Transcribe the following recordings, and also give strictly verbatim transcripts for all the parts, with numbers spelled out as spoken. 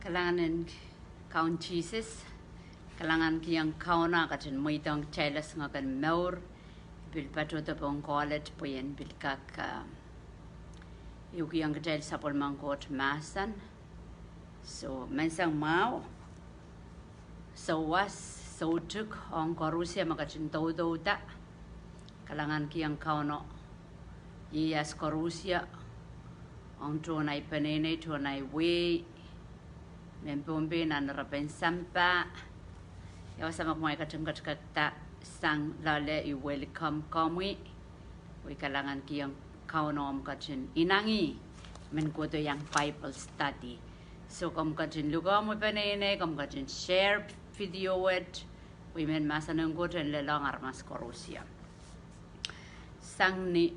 Kalahngan en Kaun Sises, kalahngankihong Kauno ketin mweidohng kitail esingek en mour, pil patohdo pohn college pwe en pil kak, ah, ehukihong kitail sapwellimen Koht mahsen. So, menseng mwahu, souwas, soutuk, ong koarusie me ketin doudouda. Kalahngankihong Kauno, ieias koarusie, ong tohn ei peneinei, tohn ei wehi, mehn Pohnpei nan repen sampah. Ia wasa me kumwail ketin ketiket sang loale, I welcome komwi. Wei kalahngankihong Kauno omw ketin inangih, men kohdo iang Bible study. So komw ketin lukomwi peneinei, komw ketin share video wet, wei men mahsen en Koht en lelohng aramas koarusie. Sang ni,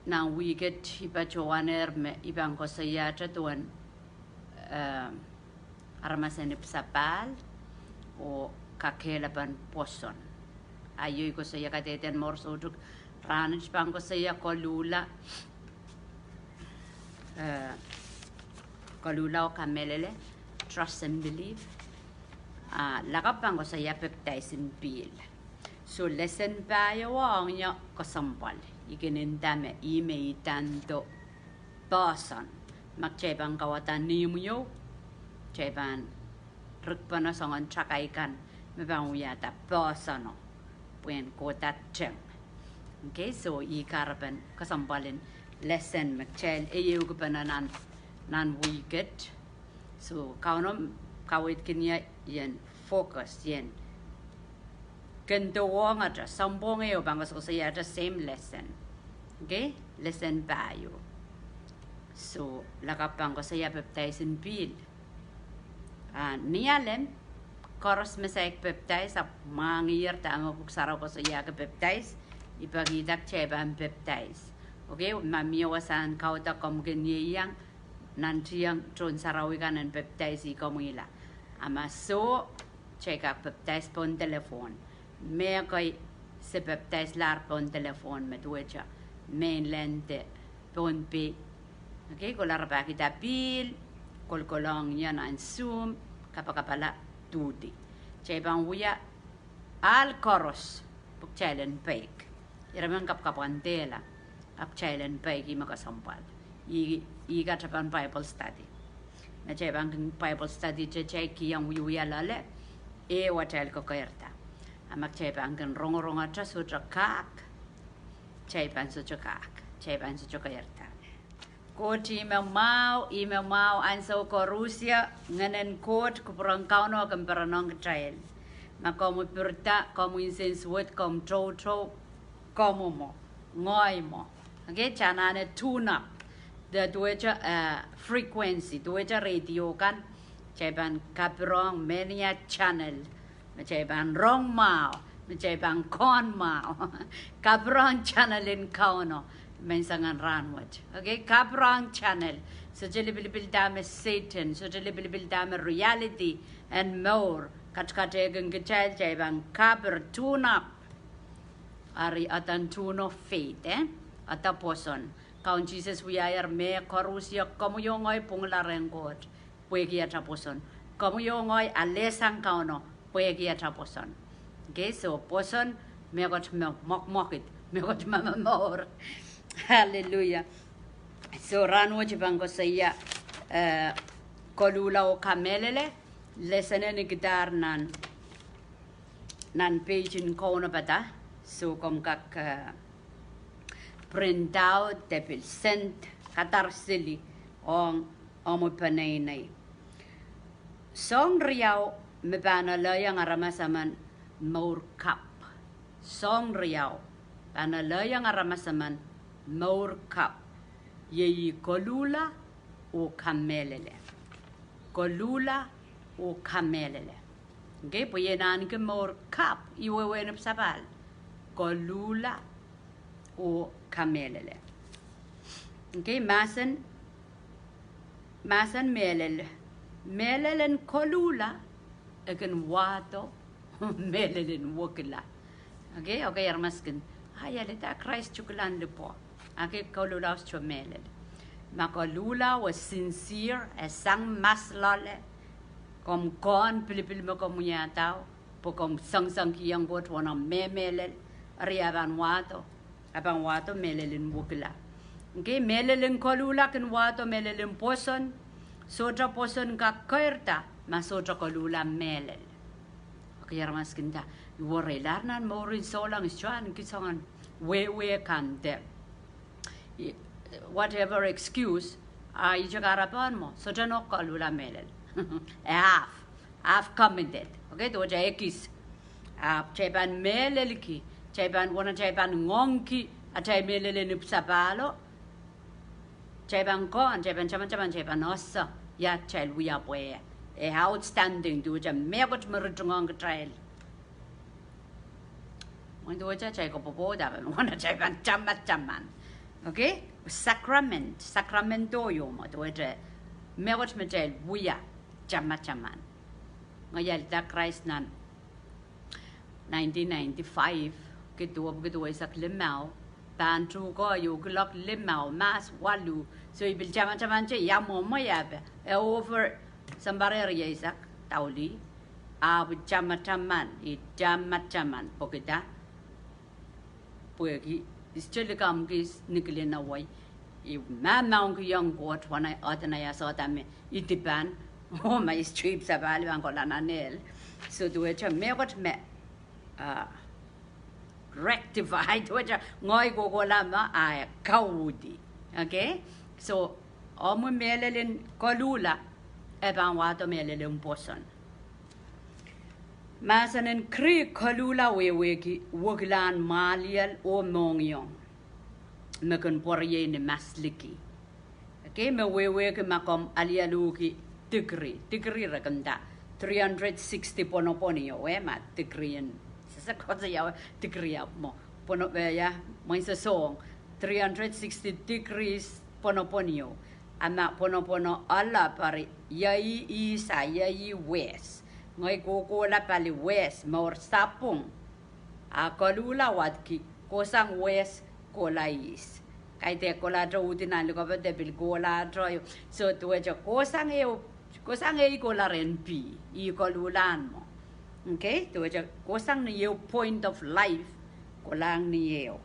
nan wihk et I patohwanehr me I pahn koasoiahte duwen, eh, aramasen ipwsapahl oh kakehlapen pwoson. Aio I koasoia kadehden mour soutuk. Rahnwet I pahn koasoia koluhla, eh, koluhla oh kamehlele, trust and belief. Ah, lakapw pahn koasoia pepdaisin pihl. So lesen pahieu ong ie kesempwal. I kin nda me ih me idando poahsoan. Ma kitail pahn kauwada ni imwiou, kitail pahn rikpene soangen takai kan me pahn wiahda poahsoano pwehn kohda teng. Okay, so ih kahrepen kesempwal en lesen me kitail ehukipene nan, nan wihk et. So Kauno kaweidkin ie ien focus, ien kendohng ata, sounpwong ehu pahn koasokoasoiahte same lesson. Okay, lesen pahieu. So lakapw pahn koasoia pepdaisin pihl. Ah, ni alem, koaros me saik pepdais ahpw mwahngihier dahme Pwuhk Sarawi koasoiahki pepdais, I pekihda kitail pahn pepdais. Okay, ma mie wasahn kaudok komw kin ieiang, nantihong tohn sarawi kan en pepdais, I komwihla. A ma soh, kitail kak pepdais pohn telephone. Mehkei se pepdaislahr pohn telephone me duwehte mainland, Pohnpei. Okay, kohla rapahkihda pihl, kolkolohng ie nan Zoom, kapakapala duhdi. Kitail pahn wia ahl koaros pwe kitail en peik. Ira men kapwkapwandehla, ahpw kitail en peik, ih me kesempwal. Ih, ih katapan Bible study. Ma kitail pahn kin Bible study te, kitail kihong wiewia loale, eh, atail kekeirda. A ma kitail pahn kin rongorong ata sohte kak, kitail pahn sohte kak, kitail pahn sohte keirda. Koht ih me mwahu, ih me mwahu ansou koarusie, Ngehn en Koht, kupwuren Kauno kin perenong kitail. Ma komwi pirida, komwi nsensuwed, komw toutou, komwi mwo, ngehi mwo. Okay, kitail anahne tune up the duwehte, eh, frequency, duwehte radio kan, kitail pahn kapirong mehnia channel me kitail pahn rong mwahu, me kitail pahn kohn mwahu. Kapirong channel en Kauno menseng en rahnwet. Okay, kapirong channel. Sohte lipilipil dahme Sehdan, sohte lipilipil dahme reality en mour katikateikin kitail, kitail pahn kapir, tune up. Ari adan tune of faith, eh? Ada pwoson. Kaun Sises wiahier, mehkoarusie, komwi oh ngehi pwungla rehn Koht pwehki ata pwoson. Komwi oh ngehi alehsang Kauno pwehki ata pwoson. Okay, so pwoson mehkot me mwekmwekid, mehkot me momour. Hallelujah. So rahnwet I pahn koasoia, eh, koluhla oh kamehlele, lesson en ikidahr nan, nan page en kaunopada. So komw kak, eh, print out de pil send kadar seli ong omwi peneinei. Soahng riau me pahn alehiong aramas emen mour kapw. Soahng riau pahn alehiong aramas emen mour kapw. Iei koluhla oh kamehlele. Koluhla oh kamehlele. Okay, pwe ien ahneki mour kapw, ih wehwehn ipwsapahl. Koluhla oh kamehlele. Okay, mahsen, mahsen mehlel, mehlel en koluhla e kin wahdo mehlel en wekila. Okay, okay, aramas kin, ah, ia leda Krais tukilahng lipwo. Okay, koluhla sohte mehlel. Ma koluhla were sincere, e sang mahs loale, Komw kohn pilipil me komw wiahda, pwe komw sengisengkihong Koht wahn omw mehlel, eri e pahn wahdo, e pahn wahdo mehlel en wekila. Okay, mehlel en koluhla kin wahdo mehlel en pwoson, sohte pwoson kak keirda ma sohte koluhla mehlel. Okay, aramas kin nda, I wehwehki nan mourin souleng I sohte anahne kisin wehwe kan de. I-, whatever excuse, a I sohte kahrepe mwo, sohte nohk koluhla mehlel. E half, half committed. Okay, duwehte ekis. A kitail pahn mehlelki, kitail pahn, wahn atail pahn ngoangki atail mehlel en ipwsapahlo, kitail pahn kohn, kitail pahn tamataman, kitail pahn ese ia kitail wia pwe e outstanding, duwehte mehkot me ritingohng kitail. Mwein duwehte kitail kopwopwoud, a pahn, wahn atail pahn tamataman. Okay? Sacrament, sacrament o ieu mwo, duwehte mehkot me kitail wia tamataman. Ngehi alehda Krais nan nineteen ninety-five, kid duwepwiki duweisek limau, pahn tuhke ieu kuloak limau, mahs waluh, so I pil tamataman te ia mwomwe ia pwe e over sounpar rieisek, daulih, ahpw I tamataman, I tamataman, pwehkida, pwehki I sohte likamw kis nikilin awei, I mahmahwengkihong Koht wahn ahi, ahi, ahi, ahi, sohte me I dipan, oh, ma I sohte ipwsapahl I pahn kohla nan ehl. So duwehte mehkot me, ah, rectify, duwehte ngehi kohkohla me a e kauhdi. Okay? So, omw mehlel en koluhla, e pahn wahdo mehlel en pwoson. Mahsen en Greek koluhla wehwehki wekilahn mwahliel oh mohngiong me kin pwuriei ni masliki. Okay, me wehwehki ma komw alialuhki degree, degree re kin nda three hundred sixty pwonopwon ieu, eh, ma degree en, sehse koasoia degree ahpw mwo, pwono, eh, ia, mwein sosohng, three hundred sixty degrees pwonopwon ieu. A ma pwonopwono ala pari, ia ih ihs a ia ih west. Ngehi kohkohla pali west, mour sapwung. A koluhla wadki, kohsang west, kohla ihs. Kaidehk kohlahte uhdi nan likopet de pil kohlahte ieu. So duwehte kohsang ehu, kohsang ehu kohla rehn pih, ih koluhlahn mwo. Okay, duwehte kohsang ni ehu point of life, kohlahng ni ehu.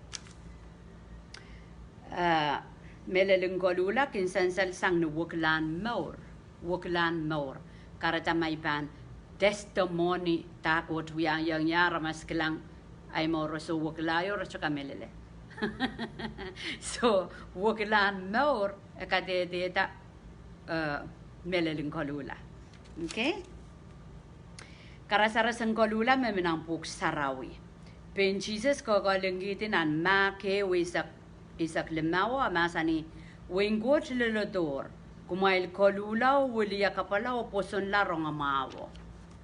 Ah, mehlel en koluhla kin sansal sang ni wekilahn mour. Wekilahn mour. Kahrehda ma I pahn testimony da Koht wiahiong ie, aramas kilang ahi mour, re soh wekila ieu, re sohte kamehlele. So, wekilahn mour, e kadehdehda, eh, mehlel en koluhla. Okay? Karasaras en koluhla me mi nan Pwuhk Sarawi. Pein Sises koakoahlingkihdi nan Mark ehu eisek, eisek limau, e mahsanih, Wehin Koht leledohr, kumwail koluhla oh wiliakapwala oh pwosonla rongamwahuo.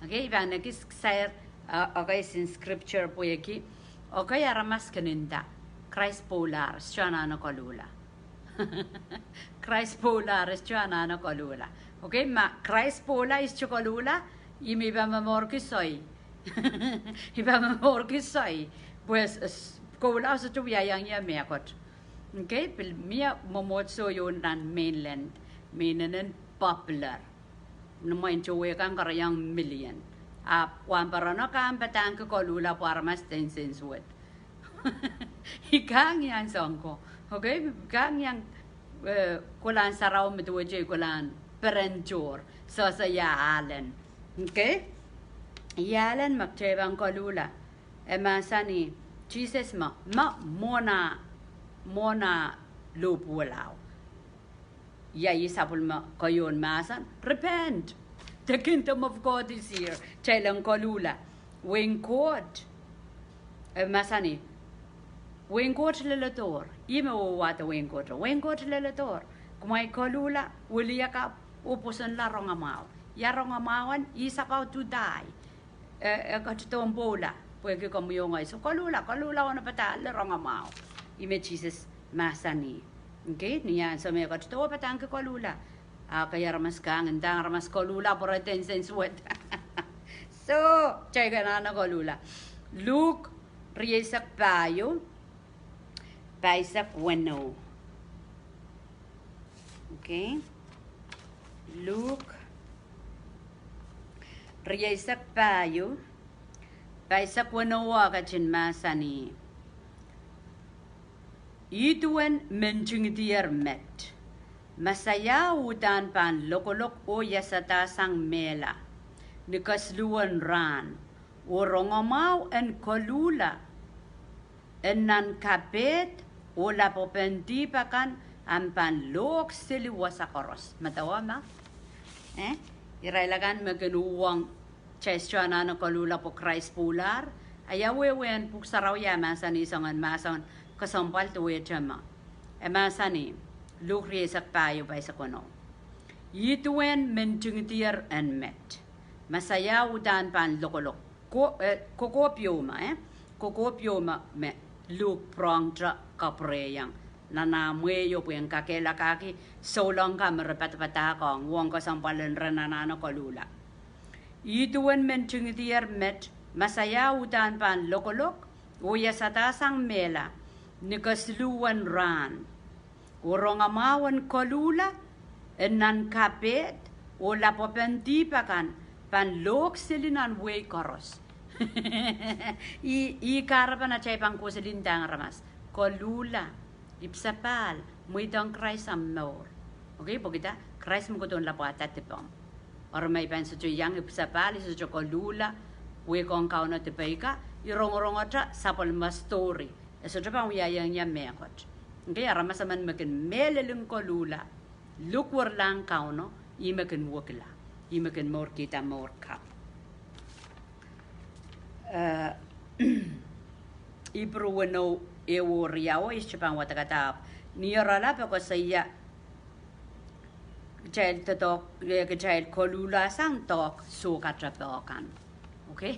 Okay, I pahn ekis sair, uh, okay, sin scripture pwehki, okay, aramas kin nda, Krais pwoula, re sohte anahne koluhla. Krais pwoula, re sohte anahne koluhla. Okay, ma Krais pwoula, I sohte koluhla, ih me I pahn momourki soi. I pahn momourki soi. Pwe s-, s-, koluhla sohte wiahiong ie mehkot. Okay, pil mie mwomwohdiso ieu nan mainland, me inenen popular. Ni mwein towe kan kahrehiong million. Ahpw wahnpoarono kan padahngki koluhla pwe aramas tensensuwed. I kang iang soang ko. Okay, I kang iang, eh, kolahn sarawi me duwehte kolahn perentohr. Sehse ia Allen. Okay? Ia Allen me kitail pahn koluhla. E mahsanih, Sises me, me mwohn ah, mwohn ah lohpwuwalao. Ia ih sapwellime keieun mahsen, repent. The kingdom of God is here. Kitail en koluhla. Wehin Koht. E mahsanih, Wehin Koht leledohr. Ih me wehwehda Wehin Koht. Wehin Koht leledohr. Kumwail koluhla, wiliakapw, oh pwosonla rongamwahu. Ia rongamwahu en, is about to die. E, e ketidohn pwoula, pwehki komwi oh ngehi. So koluhla, koluhla oh nda padahk lel rongamwahu. Ih me Sises mahsanih. Okay, ni ansou me e ketido padahngki koluhla. A kei aramas kang, ndahng aramas koluhla pwe re tensensuwed. So, kitail anahne koluhla. Luk, rieisek pahieu, pahisek weneu. Okay. Luk, Rieisek pahieu, pahisek weneu ketin mahsanih: Ih duwen me ntingdier met, Mesaia uhdahn pahn lokolok oh iasadahsang mehla ni kesiluhwen rahn, oh rongamwahu en koluhla en nan kapehd oh lapwepen dihp akan, ahpw pahn lohk seli wasa koaros. Medewe ma, eh? Irail akan me kin uhwong kitail sohte anahne koluhla pwe Krais pwuralahr. A ia wehwehn Pwuhk Sarawi eh mahsanih soangen mahsen kesempwal duwehte me e mahsanih? Luk rieisek pahieu, pahisek weneu: Ih duwen me ntingdier en met, Mesaia uhdahn pahn lokolok. Ko-, eh, kokohp ieu me, eh? Kokohp ieu me, me Luk pwurehngte kapwurehiong nan ah mwehi o pwehn kakehlakahki souleng kan me re padapadahkohng, uhwong kesempwal en ren anahne koluhla. Ih duwen me ntingdier met, Mesaia uhdahn pahn lokolok oh iasadahsang mehla ni kesiluhwen rahn, oh rongamwahu en koluhla en nan kapehd oh lapwepen dihp akan, pahn lohk seli nan wehi koaros. Ih, ih kahrepen atail pahn kohseli ndahng aramas: Koluhla, ipwsapahl, mweidohng Krais omw mour. Okay, pwehki dah? Krais me kohdohn lapwahda dipomw. Eri ma I pahn sohte iang ipwsapahl, I sohte koluhla, wehkohng Kauno dipe ka, I rongorongete sapwellime story. E sohte pahn wiahiong ie mehkot. Okay, aramas emen me kin mehlel en koluhla, likwerlahng Kauno, ih me kin wekila, ih me kin mourkihda mour kapw. Eh, Ipru weneu, ehu oh riau, I sohte pahn wadekada ahpw ni oaralap e koasoia kitail doadoahk, eh, kitail koluhlasang doahk sohkatepe kan. Okay?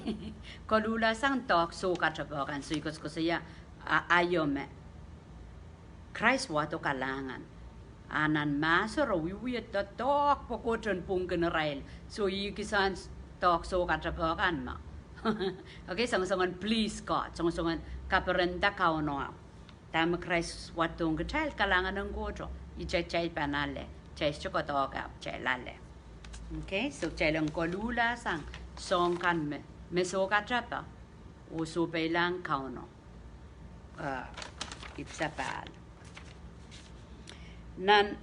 Koluhlasang doahk sohkatepe kan. So I koasokoasoia, a, aio me Krais wahdo kalahngan. A nan mahso re wiewia doadoahk pwukoa en pwungkin irail. So ih kisehn doahk sohkatepe kan me, okay, soangen, soangen please God, soangen, soangen kaperenda Kauno. Dahme Krais wahdohng kitail, kalahngan en Koht, ihte kitail pahn ale, kitail sohte doadoahk ahpw kitail ale. Okay, so kitail en koluhlasang soahng kan me, me sohkatepe, oh sohpeilahng Kauno, eh, ipwsapahl. Nan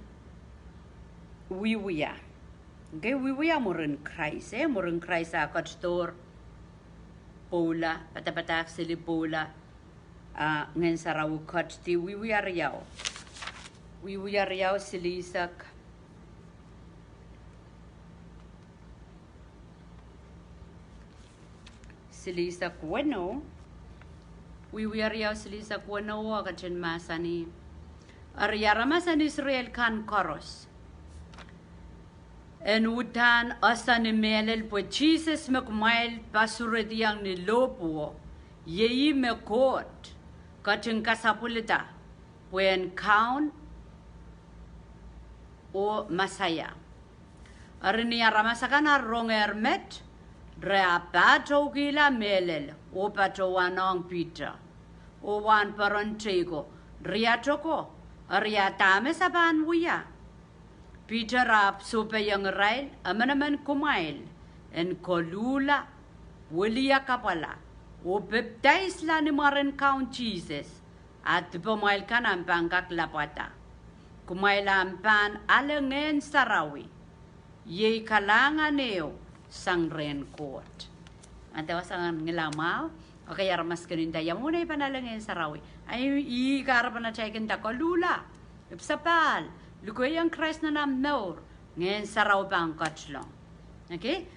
wiewia. Okay, wiewia mwurin Krais, eh, mwurin Krais ah ketidohr pwoula, padapadahk seli pwoula, a Ngehn Sarawi ketidi, wiewia riau. Wiewia riau silihsek silihsek weneu, wiewia riau silihsek weneu o ketin mahsanih: Eri aramas en Israel kan koaros en uhdahn ese ni mehlel pwe Sises me kumwail pasurediong ni lohpwuo, iei ih me Koht ketin kasapwilida pwe en Kaun oh Mesaia. Eri ni aramas akan ar rongehr met, re apatohkihla mehlel oh patohwanohng Piter oh wahnpoaron tei ko, Riat oko, eri a dahme se pahn wia? Piter ahpw sohpeiong irail: Emenemen kumwail en koluhla, wiliakapwala, oh pepdaisla ni mwaren Kaun Sises, a dipamwail kan ahpw pahn kak lapwada. Kumwail ahpw pahn ale Ngehn Sarawi, iei kalahngan ehu sang rehn Koht. Ahnsou wasa ngilamwahu, okay, aramas kin nda, ia mwomwen ei pahn ale Ngehn Sarawi? A ih, ih kahrepen atail kin nda koluhla, ipwsapahl, lukehiong Krais nan omw mour, Ngehn Sarawi pahn ketilong. Okay?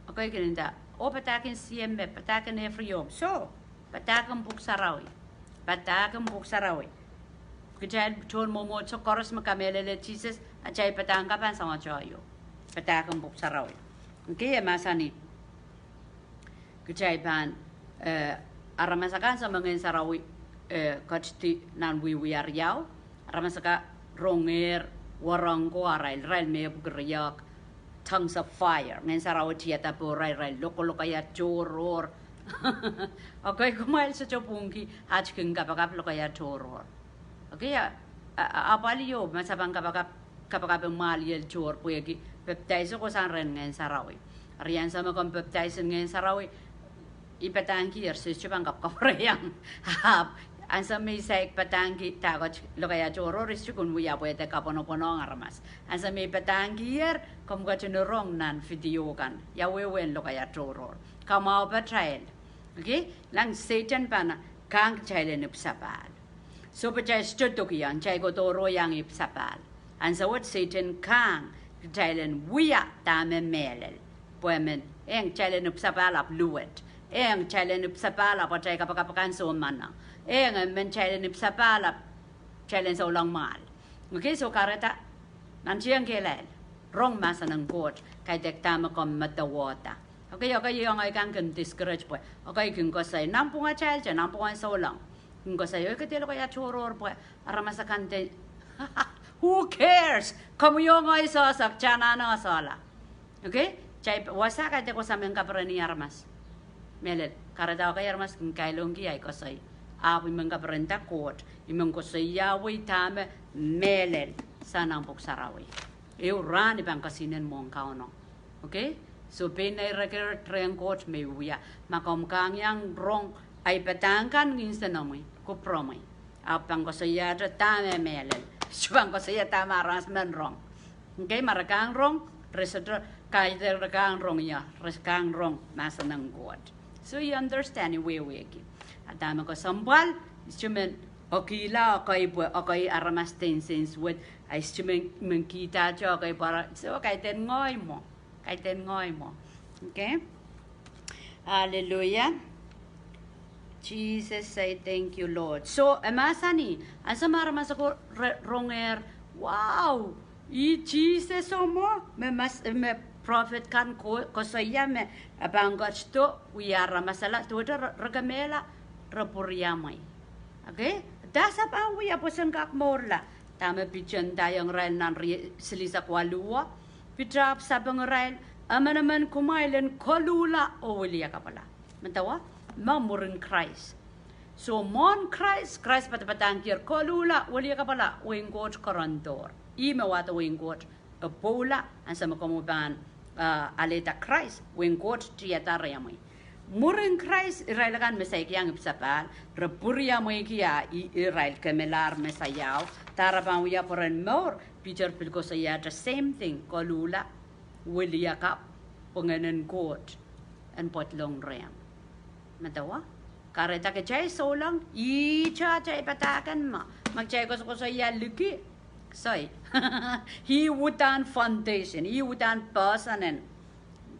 Okay, kin nda, oh padahk en sie me, padahk en every home. So, padahk en Pwuhk Sarawi. Padahk en Pwuhk Sarawi. Kitail tohn mwomwohdiso koaros me kamehlele Sises, atail padahk kan pahn samwatohio. Padahk en Pwuhk Sarawi. Okay, e mahsanih kitail pahn, eh, aramas akan se me Ngehn Sarawi, eh, ketidi nan wiewia riau, aramas akan rongehr, warong ko arail, irail mehpwuki riehk, tongues of fire. Ngehn Sarawi tiada pohrail, irail lokolokaia tohrohr. Okay, kumwail sohte pwungki at kin kapakap lokaia tohrohr. Okay, a, a, a, apwalih o ma se pahn kapakap, kapakap en mwahliel tohr pwehki pepdaiso ko sang rehn Ngehn Sarawi. Eri ansou me komw papidaisin Ngehn Sarawi, I padahngkier, se sohte pahn kapkapwurehiong. Ahpw ansou me I saik padahngki dahkot lokaia tohrohr, I sohte kin wia pwe e de kapwonopwonong aramas. Ansou me I padahngkier, komw ketin rong nan video kan ia wehwehn lokaia tohrohr. Kamwahu patail. Okay? Lang Sehdan pahn kahng kitail en ipwsapahl. Soh, pwe kitail sohte dokiong, kitail kohdohrohng ipwsapahl. Ansou wet Sehdan kahng kitail en wia dahme mehlel. Pwe men, ehng, kitail en ipwsapahl ahpw luwet. Ehng, kitail en ipwsapahl ahpw atail kapakap akan soh manaman. Ehng, men kitail en ipwsapahl ahpw kitail en souleng mwahl. Okay, soh, kahrehda, nantihong kehlail, rong mahsen en Koht, kaidehk dahme komw medewehda. Okay, okay, iang ahi kan kin discourage pwe, okay, kin koasoi, nanpwungatail te, nanpwungen souleng. Kin koasoi, okay, de lokaia tohrohr pwe aramas akan de, who cares? Komwi oh ngehi sohsohk, kitail anahne solahr. Okay? Kitail wasa kaidehk wasa men kaperen aramas. Mehlel, kahrehda okay, aramas kin kailongki ahi koasoi. Ahpw I men kaperenda Koht, I men koasoiahwei dahme mehlel sang nan Pwuhk Sarawi. Ehu rahn I pahn kesihnen mwohn Kauno. Okay? Soh, pein nei record rehn Koht me I wia. Ma komw kahng iang rong ahi padahk kan ni nsenohmwi, kupwuromwi, ahpw pahn koasoiahte dahme mehlel. Soh, pahn koasoia dahme aramas men rong. Okay, ma re kahng rong, re sohte kaidehk re kahng rong ia, re kahng rong mahsen en Koht. Soh, I understand, I wehwehki. A dahme kesempwal, I sohte men okihla ekei pwe ekei aramas de nsensuwed, a I sohte men, men kihdahte ekei pwe ara, soh, kaidehn ngehi mwo. Kaidehn ngehi mwo. Okay? Hallelujah. Jesus, I thank you, Lord. Soh, e mahsanih, ansou me aramas ako re, rongehr, wow, ih Sises o mwo, me mas, me prophet kan ko, koasoia me e pahn ketido wia aramas ala, duwehte re, re kemehla, re pwuriamwei. Okay? Dahse pahn wia pwe sen kak mourla. Dahme Piter ndaiong irail nan rie, silihsek waluh, Piter ahpw sapeng irail, emenemen kumwail en koluhla oh wiliakapwala. Medewe, ma mwurin Krais. Soh, mwohn Krais, Krais padapadahngkier koluhla, wiliakapwala, wehin Koht koarondohr. Ih me wahdo wehin Koht e pwoula, ansou me komwi pahn, ah, alehda Krais, wehin Koht tiada rehmwi. Mwurin Krais, irail akan me saik iang ipwsapahl, re pwuriamweiki a, i, irail kemelahr Mesaiao, dahre pahn wia pwe ren mour, Piter pil koasoiahte same thing, koluhla, wiliakapw, pwe Ngehn en Koht en pedolong rehmw. Medewe, kahrehda kitail souleng, ihte atail padahk en me, ma kitail koasokoasoia liki, soh, ih uhdahn foundation, ih uhdahn person en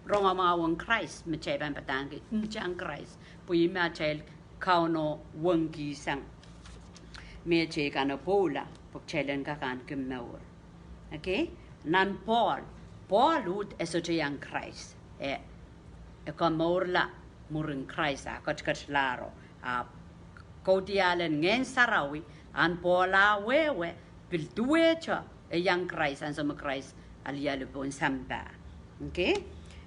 rongamwahu en Krais, me kitail pahn padahngki, ntahn Krais, pwe ih me atail Kauno wengkihsang. Me teikan e pwoula, pwe kitail en kak ahneki mour. Okay? Nan Pohl, Pohl uhd e sohte iang Krais, e, e komourla mwurin Krais a ketiketlahr, a kaudiahl en Ngehn Sarawi, ahn Pohl ah wehwe, pil duwehte, e iang Krais, ansou me Krais alialu pohn sampah. Okay?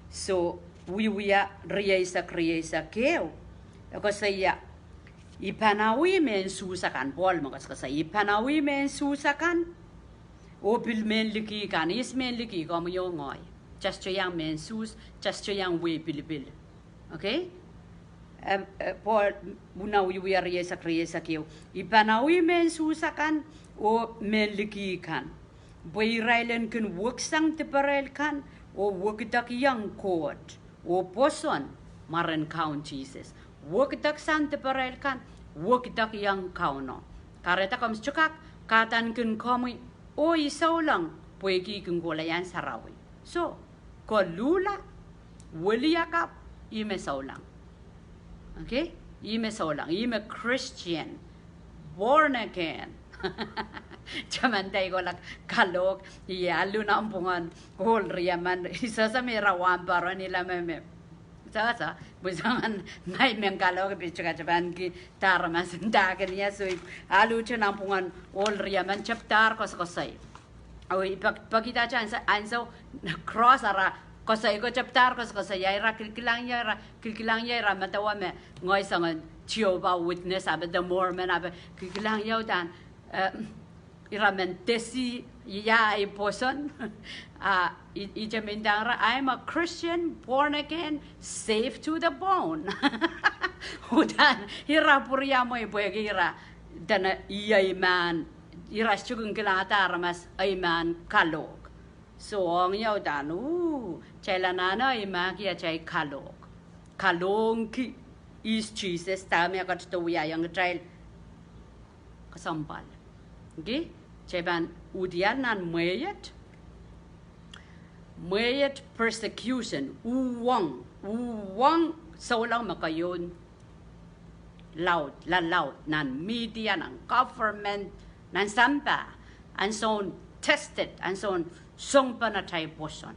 Soh, Wiewia rieisek, rieisek ehu, e koasoia, I pahn awih mehn Suhs akan, Pohl me koasokoasoi, I pahn awih mehn Suhs akan, oh pil mehn liki kan, ihs mehn liki, komwi oh ngehi. Kitail sohte iang mehn Suhs, kitail sohte iang wehi pilipil. Okay? Em, eh, Pohl, Wiewia rieisek, rieisek ehu, I pahn awih mehn Suhs akan, oh mehn liki kan. Pwe irail en kin weksang diparail kan, oh wekidek iang Koht, oh pwoson, mwaren Kaun Sises. Wekidek sang diparail kan, wekidek iang Kauno. Kahrehda komw sohte kak, kahdaneki komwi, oh I souleng, pwehki I kin kohla iang sarawi. Soh, koluhla, wiliakapw, ih me souleng. Okay? Ih me souleng, ih me Christian. Born again. Taman dai kohla kalohk, I alu nanpwungen ohl riemen, I sehse me ira wahnpoaron ila me me. Sehse, pwe soangen, ma I men kalohk pil sohte kak tapanki, dahre ma sendahkin ia, soh I aluhte nanpwungen ohl riemen, tepdahr koasokoasoi. Oh I pek, pekihda ansou, ansou cross ara koasoi ko tepdahr koasokoasoi, ia ira kilkilang ia, ira kilkilang ia, ira medewe me ngehi soangen Jehovah Witness, ahpw de Mormon, ahpw kilkilang ia uhdahn, eh, ira men tesi, ia ei pwoson. Ah, i, ihte mihmi ndahng ira, "I am a Christian, born again, saved to the bone." Uhdahn ira pwuriamwei pwehki ira, dene ia ei mahn, ira sohte kin kilangada aramas ei mahn kalohk. Soh, ong ia uhdahn, uh, kitail anahne ei mahki atail kalohk. Kalohngki ihs Sises, dahme e ketido wiahiong kitail. Kesempwal. Ki, kitail pahn uhdial nan mwehiet, mwehiet persecution, uhwong, uhwong souleng me keieun laud, la laud, nan media, nan government, nan sampah, ansoun tested, ansoun songpen atail pwoson.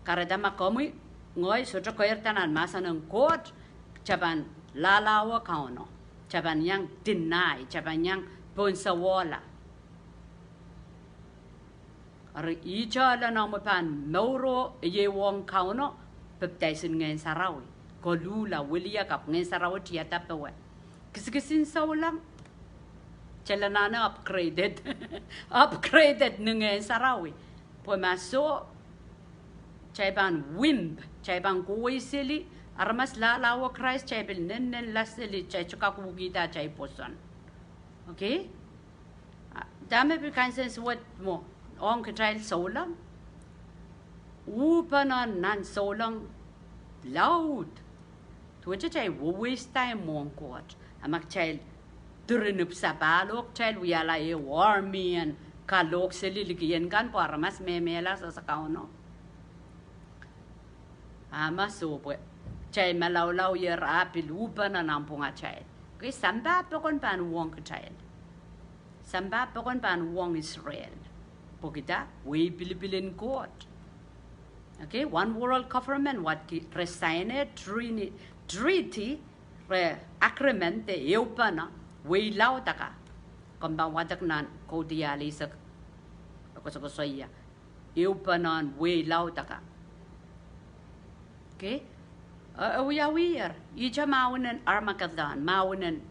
Kahrehda ma komwi, ngehi sohte keirda nan mahsen en Koht, kitail pahn lahlahwe Kauno, kitail pahn iang deny, kitail pahn iang pohnsewehla. Eri ihte lel omw pahn mouro ieiwohng Kauno, pepdaisin Ngehn Sarawi, koluhla wiliakapw, Ngehn Sarawi tiada powe. Kisikis en souleng, kitail anahne upgraded, upgraded ni Ngehn Sarawi. Pwe ma soh, kitail pahn wimp, kitail pahn kohwei seli, aramas lahlahwe Krais, kitail pil nennenla seli, kitail sohte kak uhkihda atail pwoson. Okay? Ah, dahme pil kansensuwed mwo ong kitail souleng? Uhpene nan souleng laud. Duwehte kitail waste time mwohn Koht. A ma kitail diren ipwsapahl oh kitail wiahla ehu army en kalohk seli likien kan pwe aramas mehmehla sehse Kauno. A ma soh pwe kitail malaulau ier ah pil uhpene nanpwungatail. Okay, sampah pokon pahn uhwong kitail. Sampah pokon pahn uhwong Israel. Pwehki dah? Wehi pilipil en Koht. Okay, one world government, wadki re sign-e treaty, treaty, re agreement de ehupene wehi laud akan. Komw pahn wadek nan Kaudiahl eisek, kosokosoia. Ehupene wehi laud akan. Okay? E, e wiawiher, ihte mahwen en Armageddon, mahwen en,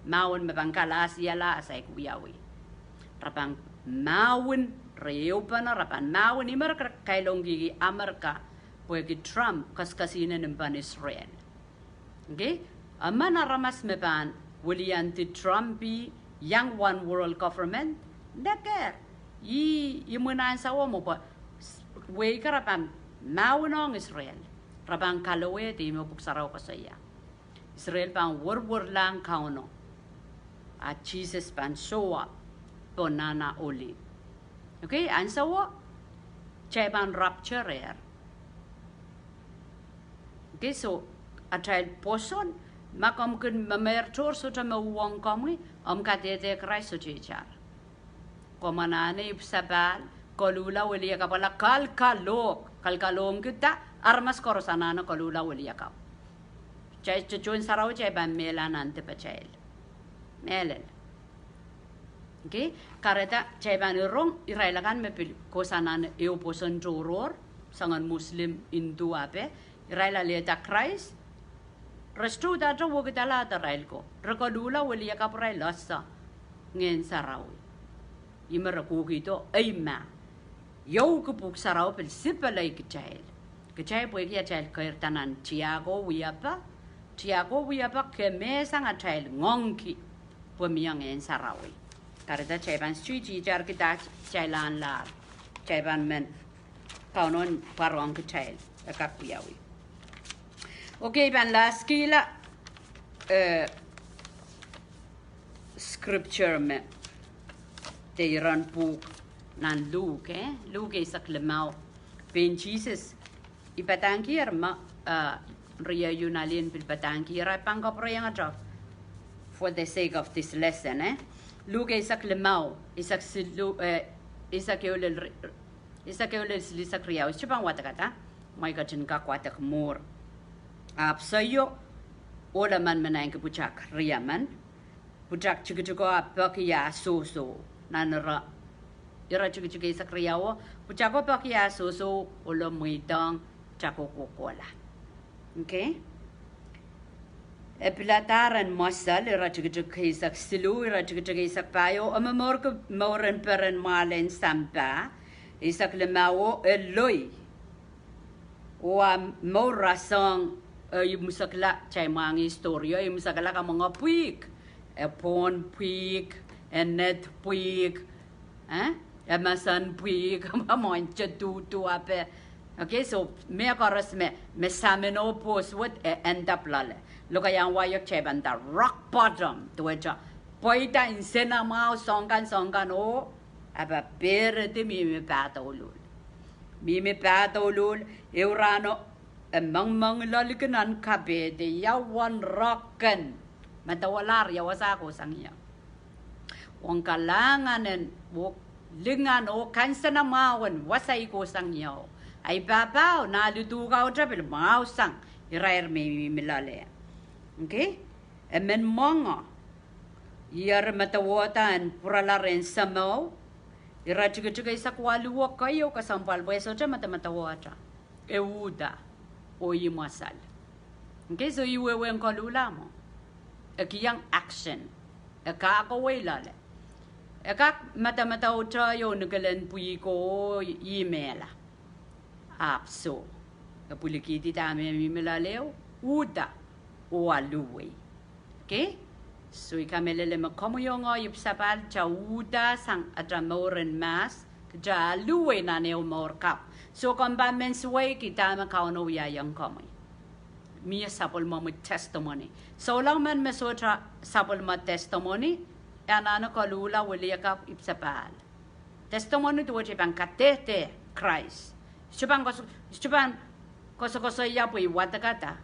mahwen me pahn kalahsiala saik wiawi. Re pahn mahwen, re ehupene, re pahn mahwen, ih me re kailongkihki Amerika, pwehki Trump, kesikesihnen impen Israel. Okay? Emen aramas me pahn wiliandi Trump, iang one world government, nekehr, ih imwin ahnsowo mwo pwe wehi kan re pahn mahwenohng Israel. Re pahn kalowehdi, ih me Pwuhk Sarawi koasoia. Israel pahn werwerlahng Kauno. A Sises pahn sohte pahn nana oli. Okay, ahnsowo, kitail pahn rapture-er. Okay, so, atail pwoson, ma komw kin memeir tohr sohte me uhwong komwi, omw kadehde Krais sohte itar. Komw anahne ipwsapahl, koluhla wiliakapwala, kalkalohk, kalkalohngkihda aramas koaros anahne koluhla wiliakapw. Kitail tohn sarawi kitail pahn mehla nan dipatail. Mehlel. Okay, kahrehda kitail pahn rong irail akan me pil kohsang nan ehu pwoson tohrohr, soangen Muslim, Hindu ape, irail alehda Krais, re sohte uhdahte wekidala arail ko, re koluhla wiliakapw, irail ese Ngehn Sarawi. Ih me re kohkihdo eimah. Iouki Pwuhk Sarawi pil sipelei kitail. Kitail pwehki atail keirda nan tiahk oh wiepe, tiahk oh wiepe kemehsang atail ngoangki pwe mie Ngehn Sarawi. Kahrehda kitail pahn sohte itar kihda kitail ahnlahr. Kitail pahn men Kauno en pwarohng kitail, e kak wiawi. Okay, pahn last kihla, eh, scripture me, de iren pwuhk nan Luk, eh? Luk eisek limau. Pein Sises, I padahngkier me, eh, riei ieu alien pil padahngkier, I pahn kapwurehiong ata for the sake of this lesson, eh? Luk eisek limau, eisek silu-, eh, eisek ehu lel ri-, eisek ehu lel silihsek riau, I sohte pahn wadekada, mwein I ketin kak wadek mwuhr. Ahpw soio, ohl emen me naineki pwutak riemen, pwutak tikitiko ah peki ah sohso, nan ire, ire tikitik eisek riauo, pwutako peki ah sohso, ohlo mweidohng, pwutako kohkohla. Okay? E piladahr en mwosel, ire tikitik eisek siluh, ire tikitik eisek pahieu, e momourki mour en peren mwahlen sampah, eisek limauo, e loi. Oh a mour rasehng, e imwisekla, kitail mwahngih story o, e imwisekla kamwenge pwihk, e pwohn pwihk, e ned pwihk, eh, e mesen pwihk, mwohn te duhduhpe. Okay, so mehkoaros me, me samin oh pwohs wet e end up loale. Lokaiahn wai o kitail pahn nda rock bottom, duwehte pweida nsenamwahu soangen kan soangen kan oh, ahpw pehredi mihmi pah douluhl. Mihmi pah douluhl, ehu rahno, e mengmengloaliki nan kapehde, ia uwen rock en, medewelahr ia wasa kohsang ie. Uwen kalahngan en, oh lingan oh kansenamwahu en wasa I kohsang ie. Ahi pahpao, nah liduhkaute pil mwahusang, irair me I mihmi loale. Okay? E men mwenge. Ih eri medewehda en pwurala rehn Sahmo. Ire tikitik eisek waluh oh keieu kesempwal pwe e sohte medemedewehte. E uhda. Oh ih mwosel. Okay, so ih wehwehn koluhla mwo. E kihong action. E kak kawehwe loale. E kak medemedewehte oh nikil en pwihk oh ih mehla. Ahpw soh. E pwilikihdi dahme mihmi loale, uhda, oh aluwei. Okay? So I kamehlele me komwi oh ngehi ipwsapahl kitail uhda sang atail mour en mahs, kitail aluwei nan ehu mour kapw. So komw pahn men suweiki dahme Kauno wiahiong komwi. Mie sapwellimomwi testimony. Souleng men me sohte sapwellime testimony, e anahne koluhla, wiliakapw, ipwsapahl. Testimony duwehte I pahn kadehde Krais. I sohte pahn koso-, I sohte pahn kosokosoia pwe I wadekada,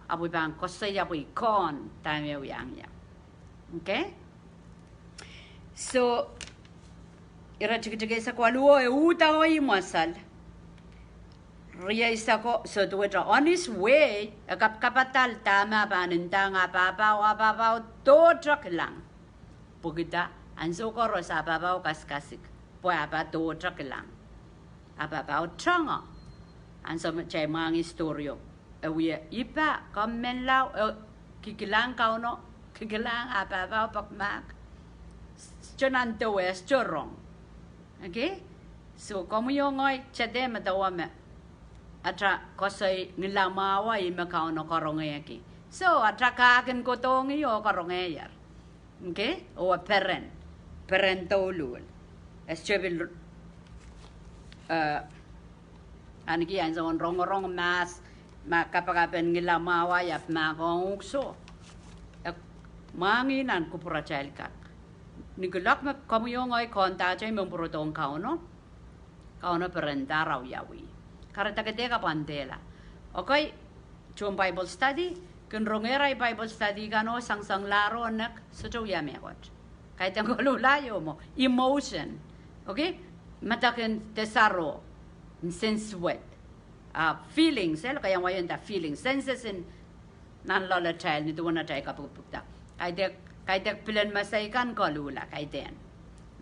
ahpw I pahn kosoia pwe I kohn dahme e wiahiong ie. Okay? So, ire tikitik eisek waluh oh e uhda oh ih mwosel. Rieisek o, so duwehte on his way, e kapkapadahla dahme e pahn ndahng ah pahpao, ah pahpao dohte kilang. Pwehki da, ansou koaros ah pahpao kasikasik, pwe ah pahpao dohte kilang. Ah pahpao tongo. Ansou me kitail mwahngih story o, e wia, I pahn, komw menlau, e kikilahng Kauno, kikilahng ah pahpao pekmahk. Sohte nan dewe, sohte rong. Okay? So komwi oh ngehi kitail dehr medewe me atail koasoi ngilamwahu ih me Kauno karongehki. So atail kahk en kohdohng ih oh karongehier. Okay? Oh e peren. Peren douluhl. E sohte pil, eh, ahneki ansou en rongorong mahs, ma kapakapen ngilamwahu ahpw mahkohng uhk soh. E mwahngih nan kupwuratail kak. Ni kuloak me komwi oh ngehi kohndahte I men pwurodohng Kauno, Kauno perendahr ah wiawi. Kahrehda ke dehr kapwandehla. Okay, tohn Bible study, kin rongehr ahi Bible study kan oh sansankalahr oh nek, sohte wia mehkot. Kaidehn koluhla ieu mwo, emotion. Okay? Medek en de saro, nsensuwed. Ah, feelings, eh, lokaiahn wai o nda feelings, senses en nan loalatail, nin duwen atail kapikipikda. Kaidehk, kaidehk pilen mesei kan koluhla, kaidehn.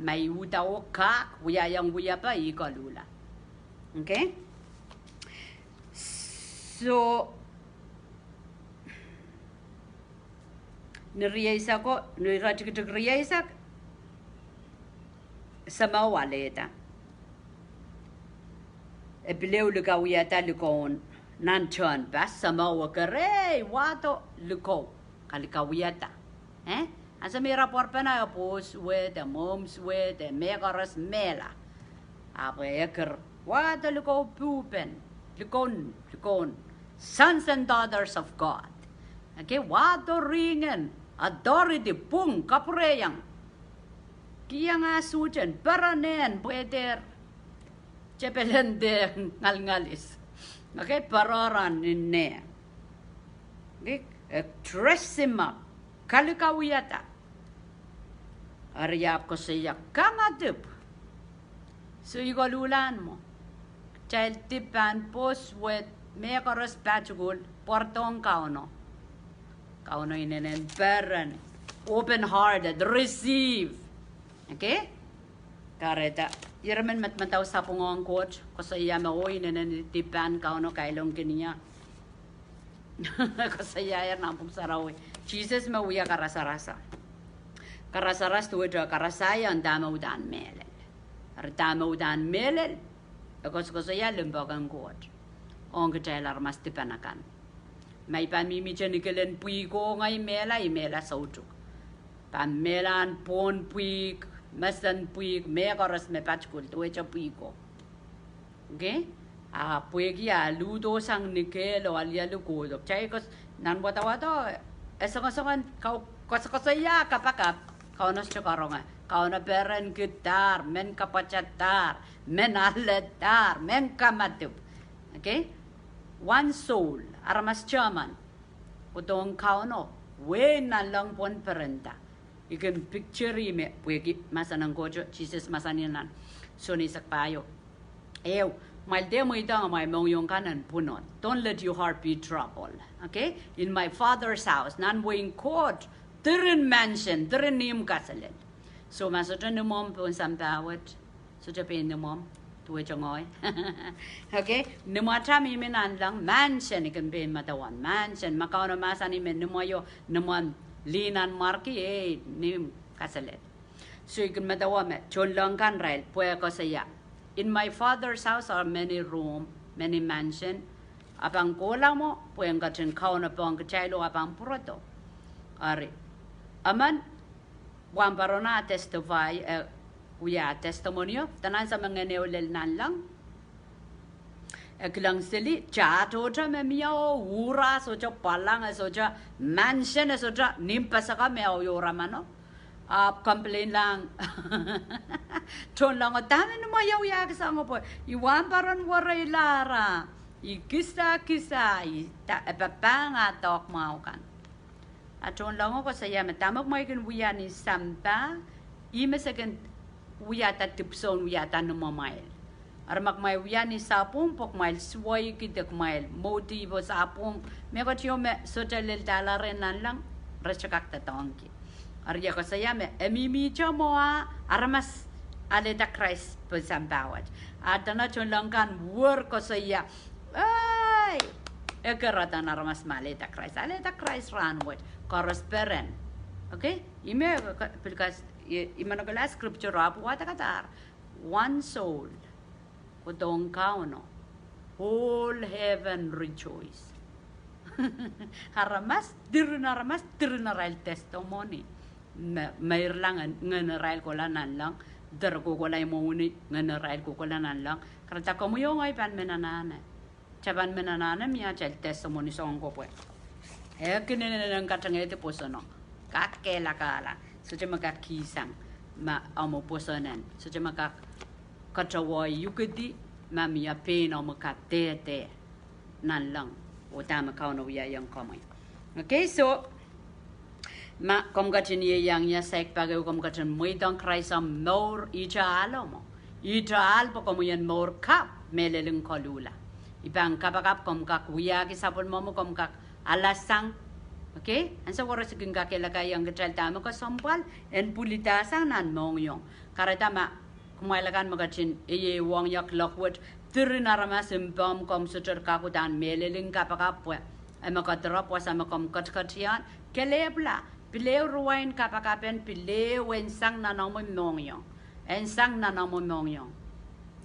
Ma I uhda oh kak, wiahiong wiepe, ih koluhla. Okay? So, ni rieisek o, ni ire tikitik rieisek, Sahmo alehda. E pil ehu likawiada likou nan tehnpas, Sahmo e kerehi, wahdo likou, kalikawiada. Eh? Ansou me ira pwarpene e pwohs wet, e mwohmws wet, e mehkoaros mehla. Ahpw e eker, wahdo likou pwupen, likou, likou sons and daughters of God. Okay, wahdo ringen, authority, pwung, kapwurehiong. Kihong ah suhten, perenehn, pwe dehr tepelen de ngalingalis. Okay, perehn inen. Okay, e dress him up, kalikawiada. Eri ahpw koasoia kangadipw. So ih koluhlahn mwo. Kitail dihp pahn pwohs wet, mehkoaros pahtukuhl, pwarodohng Kauno. Kauno inenen peren, open hearted, receive. Okay? Kahrehda, ire men medemedewe sapwung ong Koht, koasoia me oh inenen dihp pahn Kauno kailongkin ie. Koasoiaier nan Pwuhk Sarawi. Sises me wia karasarasa. Karasaras duwehte karasahiong dahme uhdahn mehlel. Eri dahme uhdahn mehlel, e koasokoasoia limpoak en Koht ong kitail aramas dipan akan. Ma I pahn mihmihte ni kelen pwihko ngehi mehla, I mehla soutuk. Pahn mehla pohn pwihk, mesen pwihk, mehkoaros me patikul, duwehte pwihko. Okay? A pwehki a luhdo sang ni kehl oh alialu kohdo. Kitail koasoia nan wadawad, e songosong en kau-, koasokoasoia kapakap, Kauno sohte karonge. Kauno perenkidahr, men kapwatadahr, men aledahr, men kamadipw. Okay? One soul, aramas teman kohdohng Kauno, wehin nanleng pwon perenda. I kin picture me pwehki mahsen en Koht, Sises mahsanih nan Sohn eisek pahieu. Ehu, kumwail dehr mweidohng amwail mohngiong kan en pwunod. Don't let your heart be troubled. Okay? In my Father's house, nan wehin Koht, diren mansion, diren ihmw kaselel. So ma sohte nimwomw pohn sampah wet, sohte pein nimwomw, duwehte ngehi. Okay? Nimwatail mihmi nanleng, mansion, I kin pein medewe, mansion. Ma Kauno mahsanih me nimwo, nimwomw lih nan mwarki, ei, ihmw kaselel. So I kin medewe me tohnleng kan irail pwehkoasoia, In my Father's house are many room, many mansion. A pahn kohla mwo pwehn ketin kaunopohng kitail oh a pahn pwurodo. Eri, emen, wahnpoaron a testify, e wia testimony o, dene ansou me ngehn ehu lel nanleng, e kilang seli, te tohto me mie o, uhra, sohte pwalang, e sohte mansion, e sohte ihmw peseka me e oramano. Ahpw complain lahng tohnlengo, dahme nimwo wiahki soangen pwe I wahnpoaron wereilahr, I kisakisa, I da-, e papahng ah doadoahk mwahu kan. A tohnlengo koasoia me dahme kumwail kin wia ni sampah, ih me se kin wiahda dipwisoun wiahda nimwomwail. Eri ma kumwail wia ni sapwung pwe kumwail suweiki de kumwail motive oh sapwung, mehkot ieu me sohte lel dahla rehn nanleng, re sohte kak doadoahngki. Eri e koasoia me e mihmihte mwo ah aramas alehda Krais pohn sampah wet. A dene tohnleng kan wer koasoia, ei, e keirda nan aramas me alehda Krais, alehda Krais rahnwet, koaros peren. Okay? Ih me, pil kas-, I, I manokehla scripture ahpw wadek adahr, one soul kohdohng Kauno, whole heaven rejoice. Aramas, diren aramas, diren arail testimony. Me, meirla ngehn, ngehn irail kohla nanleng, de re kohkohla mwohni, ngehn irail kohkohla nanleng. Kahrehda komwi oh ngehi pahn men anahne. Kitail pahn men anahne mie atail testimony soang ko pwe e kin inenen katengehdi pwoson o. Kak kehlakahla, sohte me kak kihsang, ma omw pwosonen, sohte me kak katohwei ukedi, ma mie pein omw kadehde nanleng, oh dahme Kauno wiahiong komwi. Okay, so, ma komw ketin ieiang ia saik pak ehu, komw ketin mweidohng Krais omw mour, ihte ahlo mwo. Ihte ahl pwe komwi en mour kapw, mehlel en koluhla. I pahn kapakap komw kak wiahki sapwellimomwi, komw kak alasang. Okay? Ansou koaros I kin kakehlakaiong kitail dahme kesempwal en pwilidasang nan mohngiong. Kahrehda ma kumwail akan me ketin ieiwohng ia kuloak wet, diren aramas mpomw, komw sohte kak uhdahn mehlel en kapakap pwe e me kedirepw, wasa me komw ketiketiong, kelehpwla, pil ehu ruwain kapakapen, pil ehu en sang nan omw mohngiong. En sang nan omw mohngiong.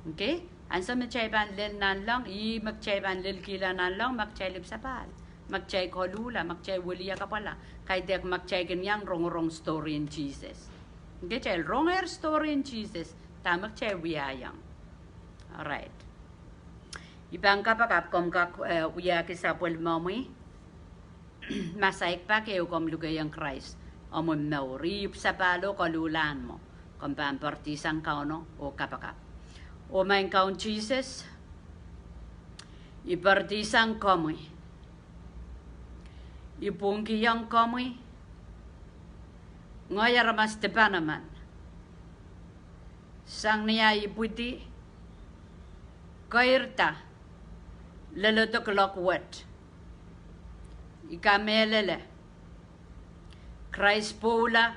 Okay? Ansou me kitail pahn lel nanleng, ih me kitail pahn lelkihla nanleng, me kitail ipwsapahl, me kitail koluhla, me kitail wiliakapwala. Kaidehk me kitail kin iang rongorong story en Sises. Okay, kitail rongehr story en Sises, dahme kitail wiahiong. Alright. I pahn kapakap komw kak, eh, wiahki sapwellimomwi, ma saik pak ehu komw lukehiong Krais omw mour, ih ipwsapahl oh koluhlahn mwo, komw pahn poardihsang Kauno oh kapakap. Oh Maing Kaun Sises, I poardihsang komwi. I pwungkihong komwi ngehi aramas dipan emen. Sang ni ahi ipwidi, keirda, leledo kuloak wet. I kamehlele, Krais pwoula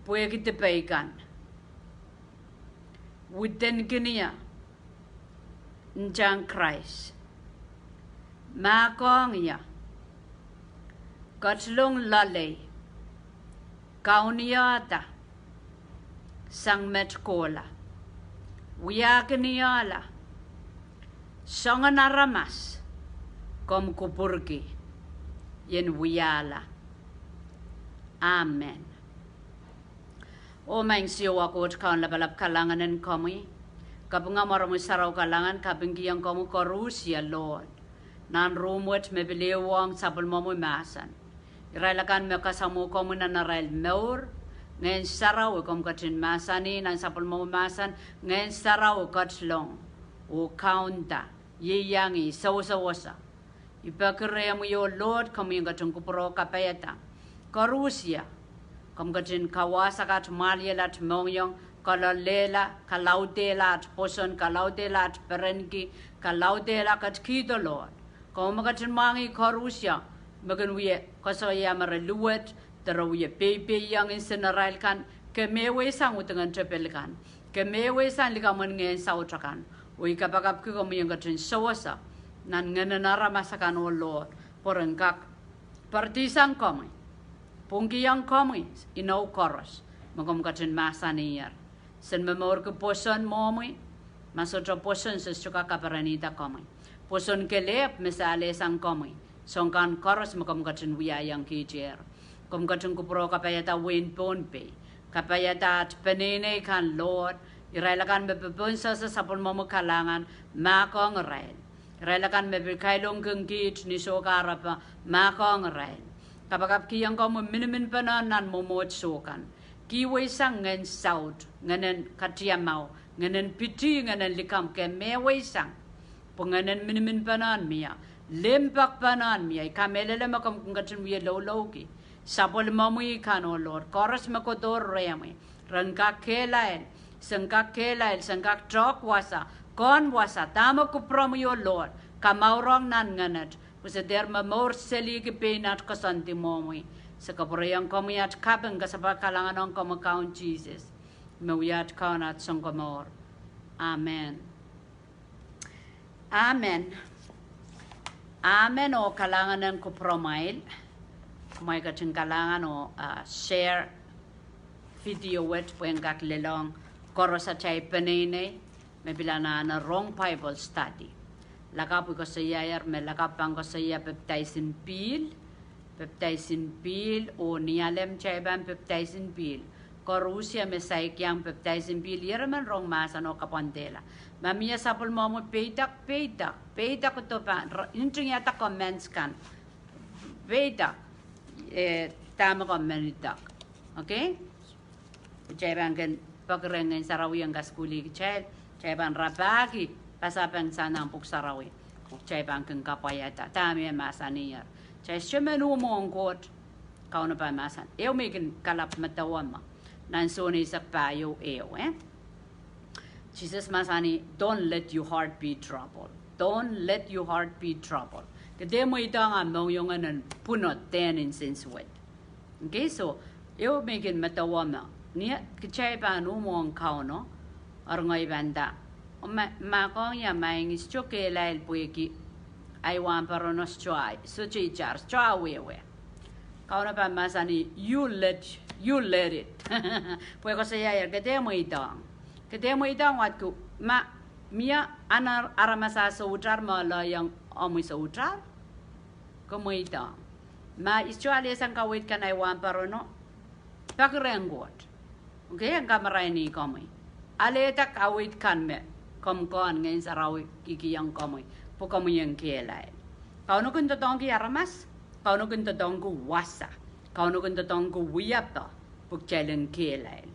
pwehki dipei kan. Widenkin ie ntahn Krais. Mahkohng ie Ketilong loalei, kaunihada sang met kohla, wiahkinihala soangen aramas komw kupwurki, I en wiahla. Amen. Oh Maing Siohwa Koht Kaun lapalap, kalahngan en komwi. Kapinga mwaromwi sarawi kalahngan, kapingkihong komwi koarusie Lord. Nan room wet me pil ehuong sapwellimomwi mahsen. Irail akan me kasamwo komwi nan arail mour, Ngehn Sarawi komw ketin mahsanih nan sapwellimomwi mahsen, Ngehn Sarawi ketilong oh kaunda, ieiangih, sewesewese. I peki rehmwi oh Lord, komwi en ketin kupwure kapaiada koarusie. Komw ketin kawahsakat mwahliel at mohngiong, kaloalehla, kalaudehla at pwoson, kalaudehla at perenki, kalaudehla ketikihdo Lord. Komw me ketin mwahngih koarusie me kin wie koasoia me re luwet, de re wie peipeiong nsenarail kan, ke mehweisang widingen tepel kan, ke mehweisang likamw en ngehn saut akan. Oh I kapakapki komwi en ketin sewese nan ngehnen aramas akan oh Lord, pwe ren kak poaridihsang komwi, pwungkihong komwi inou koaros me komw ketin mahsaniher. Sen momourki pwoson mwohmwi, ma sohte pwoson se sohte kak kaperenihda komwi. Pwoson kelehpw me se alehsang komwi, soahng kan koaros me komw ketin wiahiong kitier. Komw ketin kupwure kapaiada wehin Pohnpei, kapaiada at peneinei kan Lord, irail akan me popohn sehse sapwellimomwi kalahngan, mahkohng irail. Irail akan me pil kailongkin kiht ni sohte kahrepe, mahkohng irail. Kapakapkihong komwi miniminpene nan mwomwohdiso kan. Kihweisang ngehn saut, ngehnen katiamau, ngehnen pitih, ngehnen likamw, ke mehweisang. Pwe ngehnen miniminpene mie, limpoakpene mie, I kamehlele me komw kin ketin wie loulouki sapwellimomwi kan oh Lord, koaros me kohdo rehmwi, ren kak kehlail, sen kak kehlail, sen kak tohk wasa, kohn wasa, dahme kupwuromwi oh Lord, kamourong nan ngenet, pwe se dehr momour selihki pein at koasoandi mwohmwi. Se kapwurehiong komwi at kaping, kasapahl kalahngan ong komwi Kaun Sises, me wia at Kaun, at Sounkomour. Amen. Amen. Amen oh kalahngan en kupwuromwail. Kumwail ketin kalahngan oh, ah, share video wet pwehn kak lelohng koaros atail peneinei me pil anahne rong Bible study. Lakapw I koasoiaier me lakapw pahn koasoia pepdaisin pihl, pepdaisin pihl, oh ni alem kitail pahn pepdaisin pihl. Koarusie me saik iang pepdaisin pihl, ieremen rong mahsen oh kapwandehla. Ma mie sapwellimomwi peidek, peidek, peidek, kodo pahn, ntingiada comments kan. Peidek, eh, dahme komw men idek. Okay? Kitail pahn kin peki rehn Ngehn Sarawi en kasukuhlih kitail, kitail pahn rapahki pasapeng sang nan Pwuhk Sarawi, oh kitail pahn kin kapwaiada dahme e mahsaniher. Kitail sohte men uh mwohn Koht, Kauno pahn mahsanih, ehu me I kin kalap medewe me, nan Sohn eisek pahieu ehu, eh? Sises mahsanih, Don't let your heart be troubled. Don't let your heart be troubled. Ke dehr mweidohng ahmw mohngiong en pwuno dehn nsensuwed. Okay, so, ehu me I kin medewe me, ni kitail pahn uh mwohn Kauno, eri ngehi pahn nda, oh ma, mahkohng ia Maing, I sohte kehlail pwehki ahi wahnpoarono sohte, sohte itar, sohte awehwe. Kauno pahn mahsanih, you let, you let it. Pwe koasoiaier, ke dehr mweidohng. Ke dehr mweidohng wadki, ma mie anan aramas ah soutar me lelohng omwi soutar, ke mweidohng. Ma I sohte alehsang kaweid kan ahi wahnpoarono, peki rehn Koht. Okay, en kamaraini komwi. Alehda kaweid kan me komw kohn, Ngehn Sarawi kihkihong komwi, pwe komwi en kehlail. Kauno kin doadoahngki aramas, Kauno kin doadoahngki wasa, Kauno kin doadoahngki wiepe, pwe kitail en kehlail.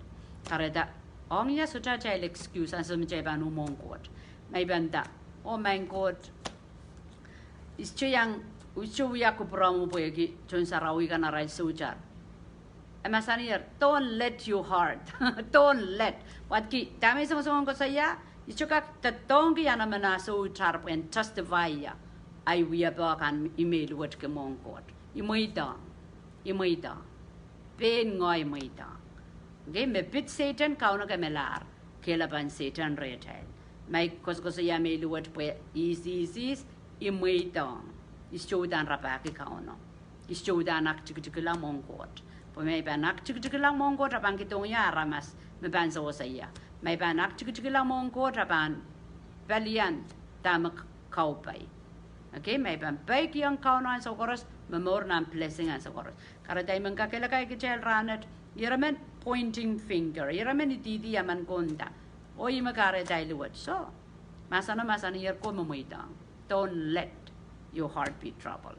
Kahrehda, ong ia sohte atail excuse ansou me kitail pahn uh mwohn Koht? Ma I pahn nda, oh Maing Koht, I sohte iang, I sohte wia kupwuromw pwehki tohn sarawi kan arail soutar. E mahsaniher, don't let your heart, don't let. Wadki, dahme I songosong koasoia, I sohte kak doadoahngki ahi men ah soutar pwehn testify ia ahi wiepe kan I meiluwetki mwohn Koht. I mweidohng, I mweidohng. Pein ngehi mweidohng. Okay, me pid Sehdan, Kauno kemelahr kehlapan Sehdan rehtail. Ma I koasokoasoia meiluwet pwe ihs, ihs, ihs, I mweidohng. I sohte uhdahn rapahki Kauno. I sohte pahn aktikitikla mwohn Koht. Pwe ma I pahn aktikitikla mwohn Koht, a pahn kihdohng ie aramas me pahn sewese ie. Ma I pahn aktikitikla mwohn Koht, a pahn pelian dahme kaupei. Okay, ma I pahn peikiong Kauno ansou koaros, momour nan blessing ansou koaros. Kahrehda I men kakehlaka kitail rahnwet, ire men pointing finger, ire men idihdi emen ko nda. Oh ih me kahrehda I luwet. Soh, mahseno, mahsanihong ire ko me mweidohng, don't let your heart be troubled.